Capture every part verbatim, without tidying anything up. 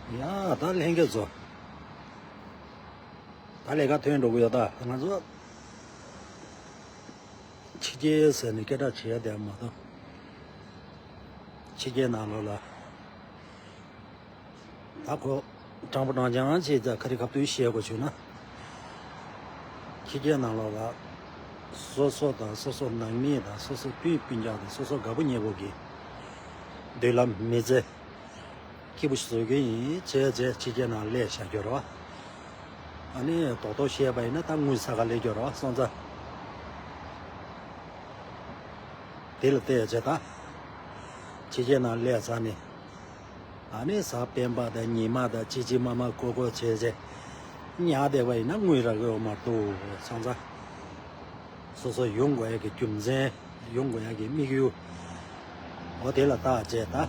ཡ་ད་ལྷན་རྒྱས་ཚོ། ད་ལས་ཀ་ཐོན་འགྲོ་གི་ཡོད་ད། ང་ཚོ་ཕྱི་རྒྱལ་ཟེར་ནས་སྐད་གྲགས་བྱེད་ཡ་དེ་མ་གཏོགས། ཕྱི་རྒྱལ་ནང་ལོགས་ལ། ད་ཁོ་སྤྲང་པོ་སྤྲང་རྐྱང་བྱས་ཙང་ག་རེ་ག་དུས་བཤད་དགོས་བྱུང་ན། ཕྱི་རྒྱལ་ནང་ལོགས་ལ་སོ་སོ་དང་སོ་སོ་ནང་མི་དང་སོ་སོ་སྤུན་སྤུན་ཀྱག་དང་སོ་སོ་དགའ་པོ་ཉེ་པོ་གི་མདུན་ལམ་མི་ཚེ་སྐྱིད་པོ་ཞིག་བཟོ་གི་ཡིན་བྱས་བྱས་ཕྱི་རྒྱལ་ནང་སླེབས་བཞག་རྒྱུ་རེད་བ། ཨ་ནི་རྡོག་རྡོག་བཤད་པ་ཡིན་ན་ད་དངུལ་ས་ག་སླེབས་རྒྱུ་རེད་བ་སོང་ཙང་། དེ་ལ་བལྟས་བྱས་ད། ཕྱི་རྒྱལ་ནང་སླེབས་ཚར་ནས། ཨ་ནི་གཟའ་སྤེན་པ་དང་ཉི་མ་དང་གཅིག་གཅིག་མ་མ་ཀོ་ཀོ་བྱས་བྱས། ཉལ་བསྡད་པ་ཡིན་ན་དངུལ་རག་གི་ཡོད་མ་གཏོགས་སོང་ཙང་། སོ་སོ་ཡོང་དགོས་ཡ་གི་རྒྱུ་མཚན། ཡོང་དགོས་ཡ་གི་དམིགས་ཡུལ། འོ་དེ་ལ་བལྟས་བྱས་ད།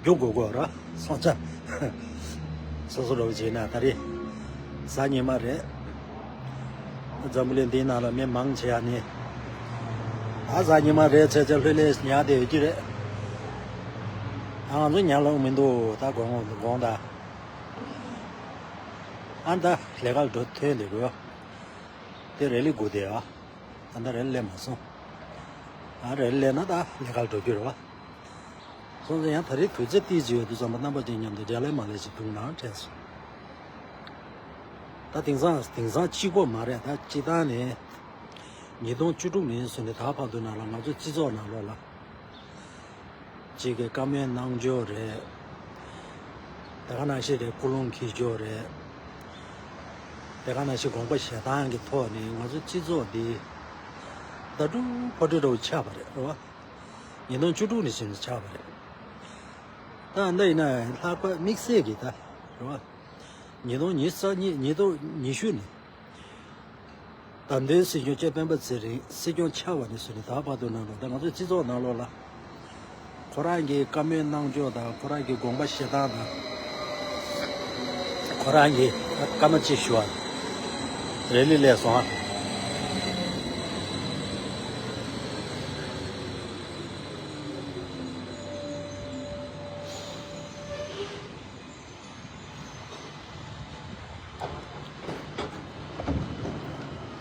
རྒྱུག་དགོས་དགོས་ར་སོང་ཙང་། སོ་སོ་རོགས་བྱས་ན་ད་རེས། གཟའ་ཉི་མ་རེད། འཛམ་བུ་གླིང་འདིའི་ནང་ལ་མི་མང་ཆེ་ཡ་ནི། ད་གཟའ་ཉི་མ་རེད་བྱས་བྱས་ལྷོད་ལྷོད་ཉལ་བསྡད་ཡོད་ཀྱི་རེད། ད་ང་ཚོ་ཉལ་ལོང་མི་འདུག་ད་དགོང་དགོང་ད། ཨ་ད་ལས་ཀ་ལ་འགྲོ་ཐོན་འདུག་གོ། དེ་རེ་ལི་དགོས་དེ་ཨ། ད་ད་རེ་ལི་སླེབས་མ་སོང་། ཨ་རེ་ལི་སླེབས་ན་ད་ལས་ཀ་ལ་འགྲོ་རྒྱུ་རེད་བ། སོང་ཙང་ཡང་ད་རེས་དུས་ཚོད་ཏིག་ཙམ་ཡོད་དུས་ཙམ་པ་རྣམ་པ་ཅན་མཉམ་དུ་འབྲེལ་ལས་མ་ལས་ཅིག་འདུག་ན་དྲན་སོང་། ད་དེང་སང་དེང་སང་གཅིག་པོ་མ་རེད་ད་སྤྱི་བཏང་ནས། ཉིས་སྟོང་བཅུ་དྲུག་ནས་བཟུང་ནས་ད་བར་དུ་ནང་ལ་ང་ཚོའི་སྤྱི་ཚོགས་ནང་ལོགས་ལ། གཅིག་གི་བཀའ་མོལ་གནང་ཕྱོགས་རེད། དེ་ག་ནང་བཞིན་རེད་ཀུན་སློང་འཁྱེར་ཕྱོགས་རེད། དེ་ག་ནང་བཞིན་དགོངས་པ་བཞེས་སྟངས་ཀྱི་ཐོག་ནས་ང་ཚོའི་སྤྱི་ཚོགས་འདི་ཟླ་དྲུག་ཕོ་ཊི་འདྲ་བོ་ཆགས་པ་རེད་རེད་བ། ཉིས་སྟོང་བཅུ་དྲུག་ནས་བཟུང་ནས་ཆགས་པ་རེད། ད་འདི་ཡིན་ན་ལྷག་པར་དམིགས་བསལ་གྱི་ད་རེད་བ། ཉིས་སྟོང་ཉི་ཤུ་རྩ་གཉིས་ཉིས་སྟོང་ཉི་ཤུ་ནས། བདམས་ཐོན་སྲིད་སྐྱོང་ལྕམ་སྤེན་པ་ཚེ་རིང་སྲིད་སྐྱོང་ཆགས་པ་ནས་བཟུང་ནས་ད་བར་དུ་ནང་ལོགས་ད་ང་ཚོའི་སྤྱི་ཚོགས་ནང་ལོགས་ལ། ཁོ་རང་གི་བཀའ་མོལ་གནང་ཕྱོགས་དང་ཁོ་རང་གི་དགོངས་པ་བཞེས་སྟངས་དང་། ཁོ་རང་གི་བཀའ་མོལ་ཅིག་ཞུ་བ། རེ་ལི་སླེབས་སོང་ཨ།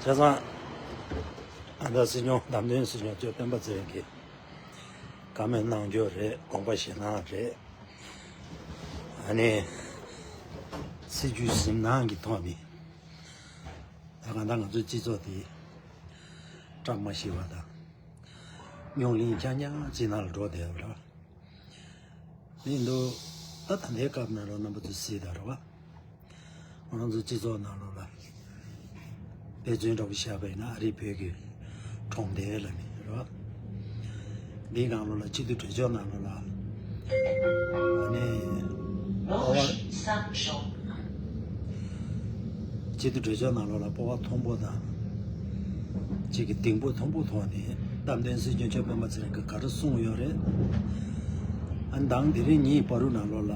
བྱས་ཙང་། ཨ་ད་སྲིད་སྐྱོང་བདམས་ཐོན་སྲིད་སྐྱོང་ལྕམ་སྤེན་པ་ཚེ་རིང་གིས་བཀའ་མོལ་གནང་རྒྱུ་རེད་དགོངས་པ་བཞེས་གནང་རེད། ཨ་ནི། སྲིད་ཇུས་ཟིན་གནང་གི་ཐོག་ནས། ད་གང་ལྟར་ང་ཚོའི་སྤྱི་ཚོགས་དེ། བཀྲ་མ་ཤིས་པ་དང་། རྙོག་གླེང་རྐྱང་རྐྱང་ཅིག་ནང་ལ་འགྲོ་བསྡད་པ་རེད། ཡིན་འདུག་ད་ད་ལྟའི་སྐབས་ནང་ལ་རྣམ་པ་ཚོས་གཟིགས་དང་རེད་བ། ང་རང་ཚོའི་སྤྱི་ཚོགས་ནང་ལོགས་ལ། དཔེ་མཚོན་འདྲ་པོ་བཞག་པ་ཡིན་ན་ཨ་རིའི་བོད་ཀྱི་གྲོང་རྡལ་ལ་ནི་རེད་བ། འདིའི་ནང་ལོགས་ལ་སྤྱི་འཐུས་གྲོས་ཚོགས་ནང་ལོགས་ལ། ཨ་ནི། སྤོབས་པ། སྤྱི་འཐུས་གྲོས་ཚོགས་ནང་ལོགས་ལ་སྤོབས་པ་མཐོན་པོ་དང་། གཅིག་གི་གདེང་སྤོབས་མཐོན་པོ་ཐོག་ནས་བདམས་ཐོན་སྲིད་སྐྱོང་ལྕམ་སྤེན་པ་ཚེ་རིང་གིས་ག་རེ་གསུངས་ཡོད་རེད། ཨ་མདང་དེ་རིང་ཉིན་བར་དུ་ནང་ལོགས་ལ།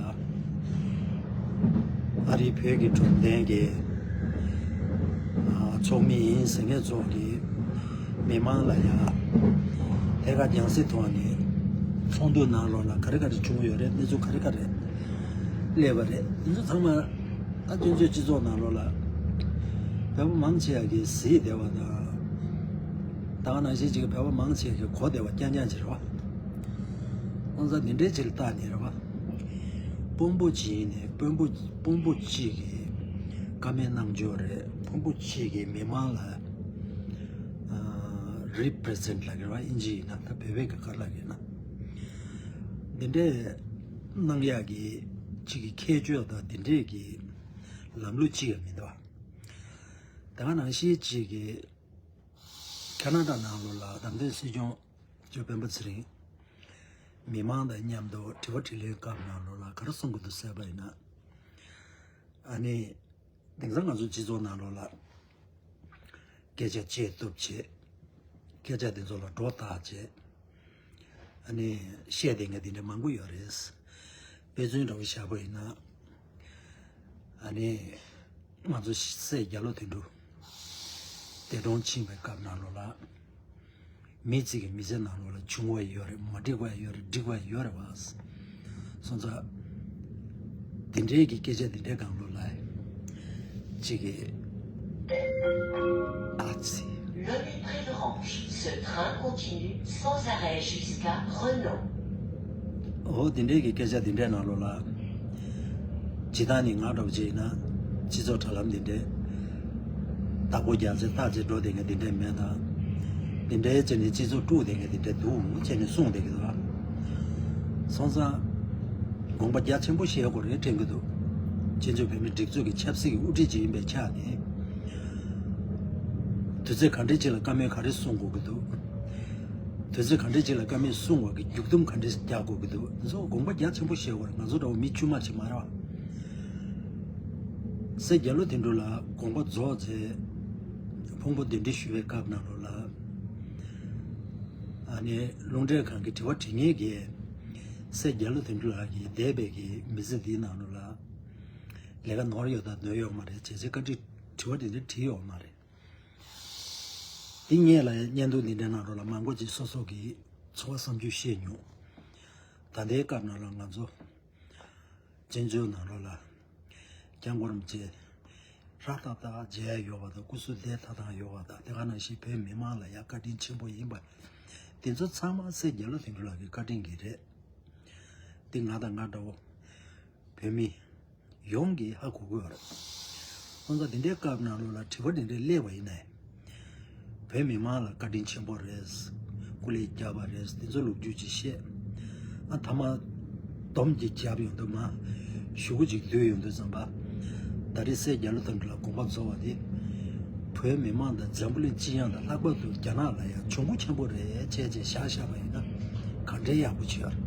ཨ་རིའི་བོད་ཀྱི་གྲོང་རྡལ་གྱི་ཨ་ཚོགས་མི་ཡིན་ཟེར་མཁན་ཚོ་གི་མི་མང་ལ་ཡང་ཐད་ཀར་རྒྱང་སྲིང་ཐོག་ནས་ཚོགས་འདུ་ནང་ལོགས་ལ་ག་རེ་ག་རེ་བྱུང་ཡོད་རེད། གནས་ཚུལ་ག་རེ་ག་རེ་སླེབས་པ་རེད། འདི་ཚོ་ཚང་མ་ད་སྤྱི་ཚོགས་སྤྱི་ཚོགས་ནང་ལོགས་ལ་བོད་པ་མང་ཆེ་བ་གིས་གཟིགས་བསྡད་པ་དང་། ད་ག་ནང་བཞིན་ཅིག་བོད་པ་མང་ཆེ་གིས་གོ་བསྡད་པ་རྐྱང་རྐྱང་ཅིག་རེད་བ། ཁོང་ཚོ་འདི་འདྲའི་ཅིག་ལ་བལྟས་ནས་རེད་བ། དཔོན་པོ་གཅིག་ཡིན་ནའི་དཔོན་པོ་དཔོན་པོ་གཅིག་གིས་བཀའ་མོལ་གནང་ཕྱོགས་རེད། དཔོན་པོ་གཅིག་གིས་མི་མང་ལ་རི་པི་རི་ཛེན་ཊི་ལབ་ཀྱི་རེད་བ། ཨིན་ཇི་ཡིན་ན་ད་བོད་པའི་གི་ག་རེ་ལབ་ཀྱི་ཡིན་ན། འདི་འདྲའི་གནང་ཡག་གི་གཅིག་གི་ཁྱད་ཆོས་དང་འདི་འདྲའི་གི་ལམ་ལུགས་གཅིག་ཡང་མི་འདུག་ད་ག་ནང་བཞིན་གཅིག་གི་ཁ་ན་ཌ་ནང་ལོགས་ལ་བདམས་ཐོན་སྲིད་སྐྱོང་ལྕམ་སྤེན་པ་ཚེ་རིང་མི་མང་དང་མཉམ་དུ་དྲི་བ་དྲིས་ལན་སྐབས་ནང་ལོགས་ལ་ག་རེ་གསུང་གི་འདུག་ཟེར་བ་ཡིན་ན། ཨ་ནི། དེང་སང་ང་ཚོ་སྤྱི་ཚོགས་ནང་ལོགས་ལ་སྐད་ཆ་བཤད་ཐུབ་བྱེད། སྐད་ཆ་དེ་ཚོ་ལ་སྒྲོ་བཏགས་བྱེད། ཨ་ནི་བཤད་བསྡད་མཁན་དེ་འདྲ་མང་པོ་ཡོད་རེད། དཔེ་མཚོན་འདྲ་བོ་བཞག་པ་ཡིན་ན། ཨ་ནི་ང་ཚོ་སྲས་རྒྱ་ལོ་དོན་གྲུབ་འདས་གྲོངས་ཕྱིན་པའི་སྐབས་ནང་ལོགས་ལ། མི་གཅིག་གི་མི་ཚེ་ནང་ལོགས་ལ་བྱུང་བ་ཡོད་རེད། མ་འགྲིག་པ་ཡོད་རེད། འགྲིག་པ་ཡོད་རེད་བ། སོང་ཙང་། འདི་འདྲའི་གི་སྐད་ཆ་འདི་འདྲའི་སྒང་ལོགས་ལ་གཅིག་གི་ཨ་ཙི། Le mépris de Ranch. Ce train continue sans arrêt jusqu'à Renault. འོ་འདི་འདྲའི་གི་སྐད་ཆ་འདི་འདྲའི་ནང་ལོགས་ལ། སྤྱིར་བཏང་ནི་ང་འདྲ་བོ་ཅིག་ཡིན་ན་སྤྱི་ཚོགས་དྲ་ལམ་འདི་འདྲའི་བདག་པོ་རྒྱག་ཚེ་བལྟ་ཚེ་འགྲོ་བསྡད་མཁན་འདི་འདྲའི་མེད་ད། འདི་འདྲའི་བྱས་ནས་སྤྱི་ཚོགས་དཀྲུག་བསྡད་མཁན་འདི་འདྲའི་འདུག་བྱས་ནས་གསུངས་བསྡད་ཀྱི་འདུག་ཨ། སོང་ཙང་དགོངས་པ་རྒྱ་ཆེན་པོ་བཞེས་དགོས་རེད་དྲན་གྱི་འདུག་སྤྱི་ཚོགས་བོད་མིའི་སྒྲིག་འཛུགས་ཀྱི་ཆབ་སྲིད་ཀྱི་དབུ་ཁྲིད་ཅིག་ཡིན་པའི་ཆ་ནས། དུས་ཚོད་ག་འདྲས་ཅིག་ལ་བཀའ་མོལ་ག་རེ་གསུང་དགོས་ཀྱི་འདུག་དུས་ཚོད་ག་འདྲས་ཅིག་ལ་བཀའ་མོལ་གསུང་བ་གི་མཇུག་སྡོམ་ག་འདྲས་རྒྱག་དགོས་ཀྱི་འདུག་འདི་ཚོ་དགོངས་པ་རྒྱ་ཆེན་པོ་བཞེས་དགོས་རེད། ང་ཚོ་འདྲ་བོ་མི་དཀྱུས་མ་ཅིག་མ་རེད་བ། སྲས་རྒྱ་ལོ་དོན་གྲུབ་ལགས་དགོངས་པ་རྫོགས་ཚེ། ཕུང་པོ་གདན་འདྲེན་ཞུ་བའི་སྐབས་ནང་ལོགས་ལ། ཨ་ནི་རླུང་འཕྲིན་ཁང་གི་དྲི་བ་དྲི་མཁན་གྱིས། སྲས་རྒྱ་ལོ་དོན་གྲུབ་ལགས་ཀྱིས་འདས་པའི་གི་མི་ཚེ་འདིའི་ནང་ལོགས་ལ། ལས་ཀ་ནོར་ཡོད་དང་ནོར་ཡོད་མ་རེད་བྱས་ཚེ་བཀའ་འདྲི་དྲི་བ་འདི་འདྲ་དྲིས་ཡོད་མ་རེད། དེ་སྔོན་ལ་ཡང་བརྙན་ཐུང་འདི་འདྲའི་ནང་ལོགས་ལ་མང་པོ་ཅིག་སོ་སོ་གི་ཚོར་བ་བསམ་ཚུལ་བཤད་མྱོང་། ད་ལྟའི་སྐབས་ནང་ལ་ང་ཚོ་བཙན་བྱོལ་ནང་ལོགས་ལ་སྐྱབས་མགོན་རིན་པོ་ཆེ་ཧྲ་ཏག་ཏག་མཇལ་ཡ་ཡོད་པ་དང་སྐུ་གཟུགས་བདེ་ཐང་ཐང་ཡོད་པ་དང་དེ་ག་ནང་བཞིན་བོད་མི་མང་ལ་ཡང་བཀའ་དྲིན་ཆེན་པོ་ཡིན་པ། དེ་ཚོ་ཚང་མ་སྲས་རྒྱ་ལོ་དོན་གྲུབ་ལགས་ཀྱི་བཀའ་དྲིན་གྱིས་རེད། འདི་ང་དང་ང་འདྲ་བོ་བོད་མི་ཡོངས་ཀྱིས་ཧ་གོ་གི་ཡོད་རེད། སོང་ཙང་འདི་འདྲའི་སྐབས་ནང་ལོགས་ལ་དྲི་བ་འདི་འདྲའི་སླེབས་པ་ཡིན་ནའི། བོད་མི་མང་ལ་བཀའ་དྲིན་ཆེན་པོ་རེད། སྐུ་ལས་བསྐྱབས་པ་རེད། དེ་ཚོ་ལོ་རྒྱུས་ཅིག་བཤད། ཨ་མཐའ་མ་སྡོམ་གྱིས་བརྒྱབ་ཡོང་དུས་མ། གཞུག་གུ་ཅིག་བསྡུས་ཡོང་དུས་ཙམ་པ། ད་རེས་སྲས་རྒྱ་ལོ་དོན་གྲུབ་ལགས་དགོངས་པ་རྫོགས་པ་དེ། བོད་མི་མང་དང་འཛམ་བུ་གླིང་སྤྱི་ཡོངས་དང་ལྷག་པར་དུ་རྒྱ་ནག་ལ་ཡང་གྱོང་གུན་ཆེན་པོ་རེད་བྱས་བྱས་བཞག་བཞག་པ་ཡིན་ན། ག་འདྲའི་ཡག་པོ་བྱོས།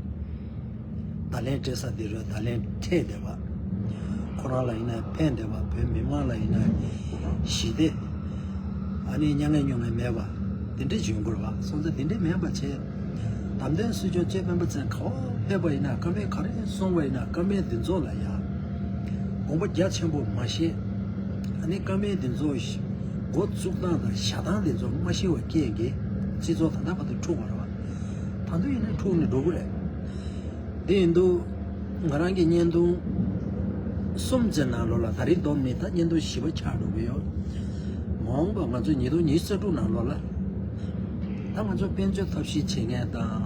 བརྡ་ལན་སྤྲད་ས་འདི་རུ་བརྡ་ལན་འཕྲད་བསྡད་པ། ཁོ་རང་ལ་ཡིན་ན་ཕན་བདེ་བ། བོད་མི་མང་ལ་ཡིན་ན་ཞི་བདེ། ཨ་ནི་མྱ་ངན་མྱོང་མཁན་མེད་པ། དེ་འདྲ་བྱུང་དགོས་པ། སོང་ཙང་དེ་འདྲ་མིན་པ་བྱས། བདམས་ཐོན་སྲིད་སྐྱོང་གཙོས་སྤེན་པ་ཚེ་ག་པར་ཕེབས་པ་ཡིན་ན་བཀའ་མོལ་ག་རེ་གསུངས་པ་ཡིན་ན་བཀའ་མོལ་འདི་ཚོ་ལ་ཡང་དགོངས་པ་རྒྱ་ཆེན་པོ་མ་བཞེས། ཨ་ནི་བཀའ་མོལ་འདི་ཚོ་འགོ་བཙུགས་སྟངས་དང་བཞག་སྟངས་འདི་ཚོ་མ་ཤེས་པ་རྐྱེན་གྱིས་སྤྱི་ཚོགས་ད་ལྟ་བར་དུ་འཁྲུག་པ་རེད་བ། ད་དུང་ཡིན་ན་འཁྲུག་ནས་འགྲོ་གི་རེད། དེ་ཡིན་དུས་ང་རང་གི་བརྙན་ཐུང་གསུམ་ཙམ་ནང་ལོགས་ལ་ད་རིང་བསྡོམས་ནས་ད་བརྙན་ཐུང་བཞི་པ་ཆགས་འགྲོ་གི་ཡོད། མ་འོངས་པ་ང་ཚོ་ཉིས་སྟོང་ཉི་ཤུ་རྩ་དྲུག་ནང་ལོགས་ལ་ད་ང་ཚོ་དཔལ་འབྱོར་ཐབས་ཤེས་བྱེད་མཁན་དང་།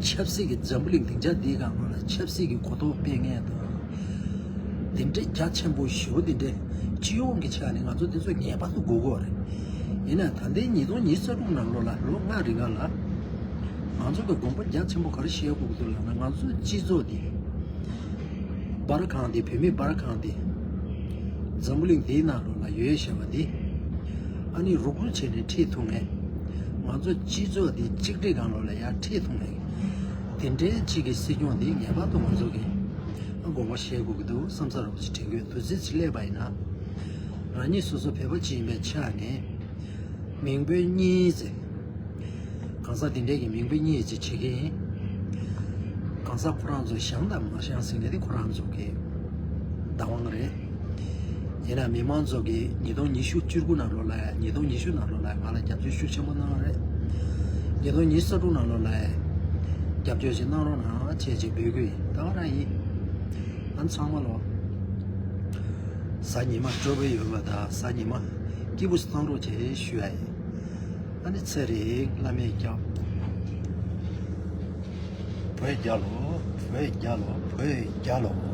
ཆབ་སྲིད་ཀྱི་འཛམ་བུ་གླིང་སྡིངས་ཆ་འདིའི་སྒང་ལོགས་ལ་ཆབ་སྲིད་ཀྱི་གོ་རྟོགས་སྤེལ་མཁན་དང་། དེ་འདྲའི་རྒྱ་ཆེན་པོ་ཞེ་པོ་དེ་འདྲའི་སྤྱི་ཡོངས་ཀྱི་ཆ་ནས་ང་ཚོ་དེ་ཚོ་ངེས་པར་དུ་དགོས་ཀྱི་ཡོད་རེད། ཡིན་ན་ད་ལྟའི་ཉིས་སྟོང་ཉི་ཤུ་རྩ་དྲུག་ནང་ལོགས་ལ་ལོ་ལྔ་རིང་ལ་ང་ཚོ་གི་དགོངས་པ་རྒྱ་ཆེན་པོ་ག་རེ་བཞེས་དགོས་ཀྱི་འདུག་ལབ་ན། ང་ཚོའི་སྤྱི་ཚོགས་འདི་སྦར་ཁང་འདི་བོད་མིའི་སྦར་ཁང་འདི་འཛམ་བུ་གླིང་འདིའི་ནང་ལོགས་ལ་ཡོད་བཞག་པ་འདི་ཨ་ནི་རུག་རུག་བྱས་ནས་ཁྲིད་ཐུབ་མཁན། ང་ཚོ་སྤྱི་ཚོགས་འདི་གཅིག་སྒྲིལ་སྒང་ལོགས་ལ་ཡར་ཁྲིད་ཐུབ་མཁན་དེ་འདྲའི་གཅིག་གི་སྲིད་སྐྱོང་འདི་ངེས་པར་དུ་ང་ཚོ་གི་དགོངས་པ་བཞེས་དགོས་ཀྱི་འདུག་བསམ་ས་རོགས་ཅིག་དྲན་གྱི་ཡོད། དུས་ཚོད་ཅིག་སླེབས་པ་ཡིན་ན་རང་ཉིད་སོ་སོ་བོད་པ་ཅིག་ཡིན་པའི་ཆ་ནས་མིང་དཔོན་གཉིས་ཟེར། གང་ཟག་དེ་འདྲས་ཀྱི་མིང་དཔོན་གཉིས་ཅིག་བྱེད་ཀྱི་ཡིན། གང་ཟག་ཁོ་རང་ཚོ་བཞེངས་དང་མ་བཞེངས་ཟེར་མཁན་དེ་ཁོ་རང་ཚོ་གི་བདག་དབང་རེད། ཡིན་ན་མི་མང་ཚོ་གིས་ཉིས་སྟོང་ཉི་ཤུ་བཅུ་དགུ་ནང་ལོགས་ལ་ཉིས་སྟོང་ཉི་ཤུ་ནང་ལོགས་ལ་ང་ལ་རྒྱབ་སྐྱོར་ཤུགས་ཆེན་པོ་གནང་བ་རེད། ཉིས་སྟོང་ཉི་ཤུ་རྩ་དྲུག་ནང་ལོགས་ལ་རྒྱབ་སྐྱོར་ཞིག་གནང་རོགས་གནང་བྱས་ཅིག་འབོད་སྐུལ་ཡིན། ད་ག་རང་ཡིན། ཨ་ཚང་མ་ལོ། གཟའ་ཉི་མ་སྤྲོ་པོ་ཡོད་པ་དང་གཟའ་ཉི་མ་སྐྱིད་པོ་ཞིག་བཏང་རོགས་བྱས་ཞུ་ཡ་ཡིན། ཨ་ནི་ཚེ་རིང་བླ་མས་སྐྱབས། བོད་རྒྱལ་ལོ། བོད་རྒྱལ་ལོ། བོད་རྒྱལ་ལོ།